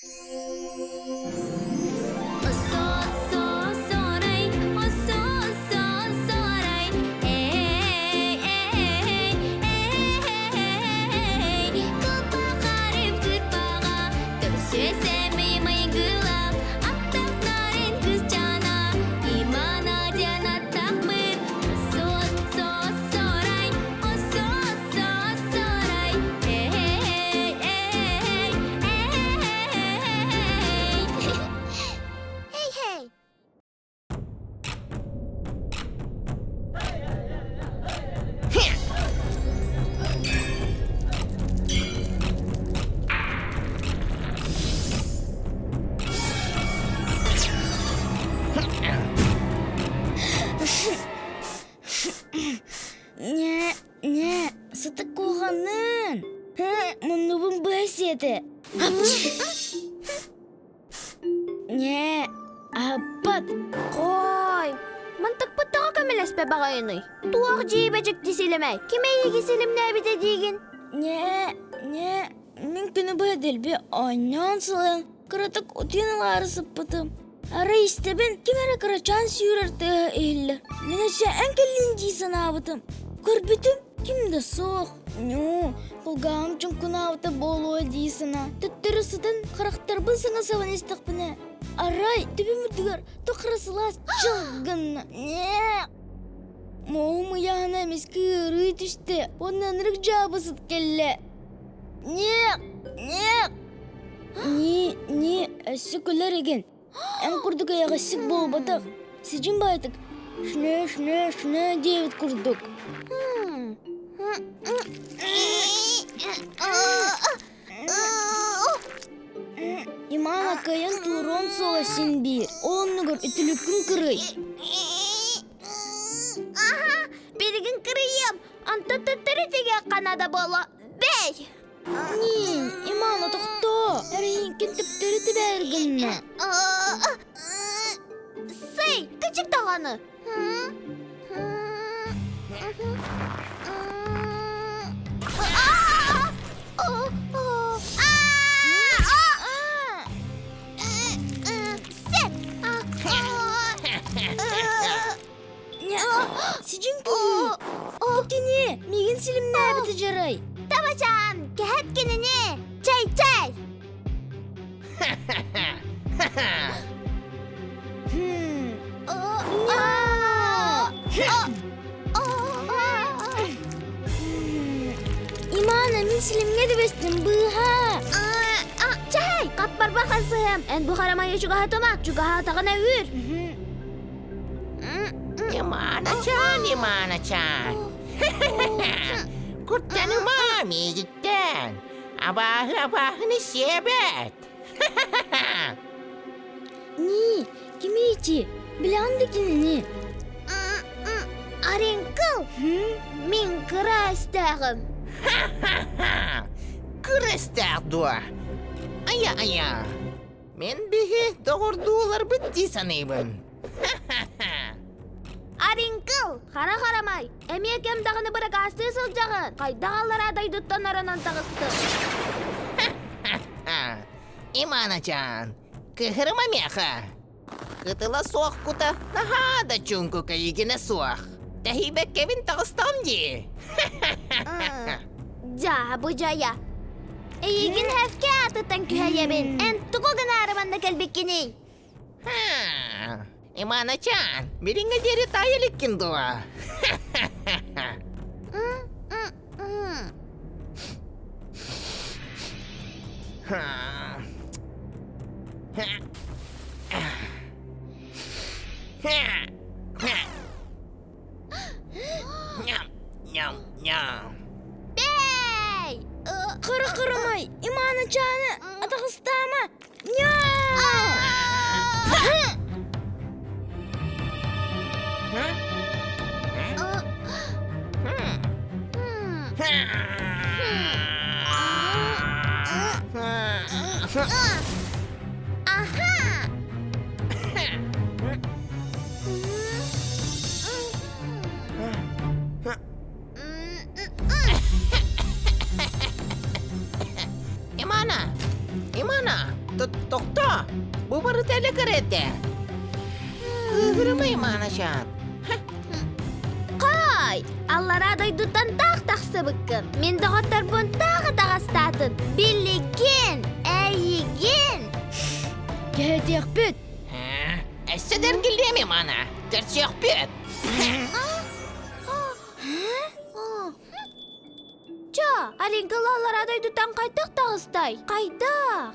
Hey-hey! Не, не, сытык куһаҕанын. Муннубун быһа сиэтэ. Не, аһаппат. Хой, мантыкпыт тоҕо көмөлөспө баҕайыный? Туох дьиибэ дьикти силимэ? Ким эйиги силимнээбитэ диигин? Не, не, мин күнү быһа дэлби оонньоон сылайан кыратык утуйан ылаары сыппытым. Арай истэбин, ким эрэ кырачаан сүүрэр тыаһа иһиллэр. Мин өссө эн кэллин дии санаабытым. Көрбүтүм, ким да суох. Ньуу, кулгааҕым чуҥкунаабыта буолуо дии санаа. Төттөрү сытан харахтарбын саҥа сабан истэхпинэ, арай төбөм үрдүгэр туох эрэ сылаас чыл гынна. Ньээ! Муоһум ыйааһына эмискэ ыарыы түстэ уонна ынырык дьаабы сыт кэллэ. Ньиэк! Ньиэк! Нии, нии, өссө күлэр игин. Эн курдук эйэҕэссик буолбатах. Сидьиҥ баайтык шнэ, шнэ, шнэ диэбит курдук. Имана кыайан туоруон суоҕа син биир. Ол оннугар үтүлүккүн кырый. Аха, билигин кырыйыам. Онтон төттөрү тигиэххэ наада буолуо. Бэй! Нин, Имана тохтоо! Эрэйиҥкин төптөрү тэбээр гынна. Сый, кычык даҕаны. Сидьиҥ кыһыы! Бу кини миигин силимнээбитэ дьарай! Табачаан, кэһэт кинини! Чэй-чэй! Имана, мин силимҥэ түбэстим, быыһаа! Чэй! Хат барбахан сыһыам! Эн бу харамайы чугаһатыма, чугаһаатаҕына үүр! Иманачаан, Иманачаан! Куттаныма миигиттэн! Абааһы абааһыны сиэбэт! Ни, кимий ити? Билэҕин да кинини? Аренкыл! Мин кыра өстөөҕүм. Кыра өстөөх дуо? Айа-айа! Мин биһи доҕордууларбыт дии саныыбын. Арыҥкыл, хара харамай, эмиэ кэм даҕаны быракаастыы сылдьаҕын. Хайдах аллараа дойдуттан аранан таҕыстыҥ? Иманачаан, кыһырыма миэхэ. Кытыла суох кута наһаа да чуҥкук эйигинэ суох. Тэһийбэккэбин таҕыстаҕым дии. Дьаабы дьайа. Эйигин хэвкэ аатыттан күһэйэбин. Эн тугу гынаары манна кэлбиккиний? Иманачаан, билиҥҥэ диэри таайа иликкин дуо? Ням, ням, ням. Бэй! Кыра кырамай, Иманачааны атаҕастаама! Аха! Имана! Имана! Тохто! Бу барыта элэ кэрэтэ. Кыыһырымай Маначан. Хой! Аллараа дойдуттан таах тахсыбыккын. Мин доҕотторбун таах атаҕастаатын. Билигин! Эйигин! Кэһэтиэхпит. Өссө да эргиллиэм Имана. Көрсүөхпүт. Ча, Алиҥкала аллараа дойдуттан хайдах таҕыстай? Хайдах?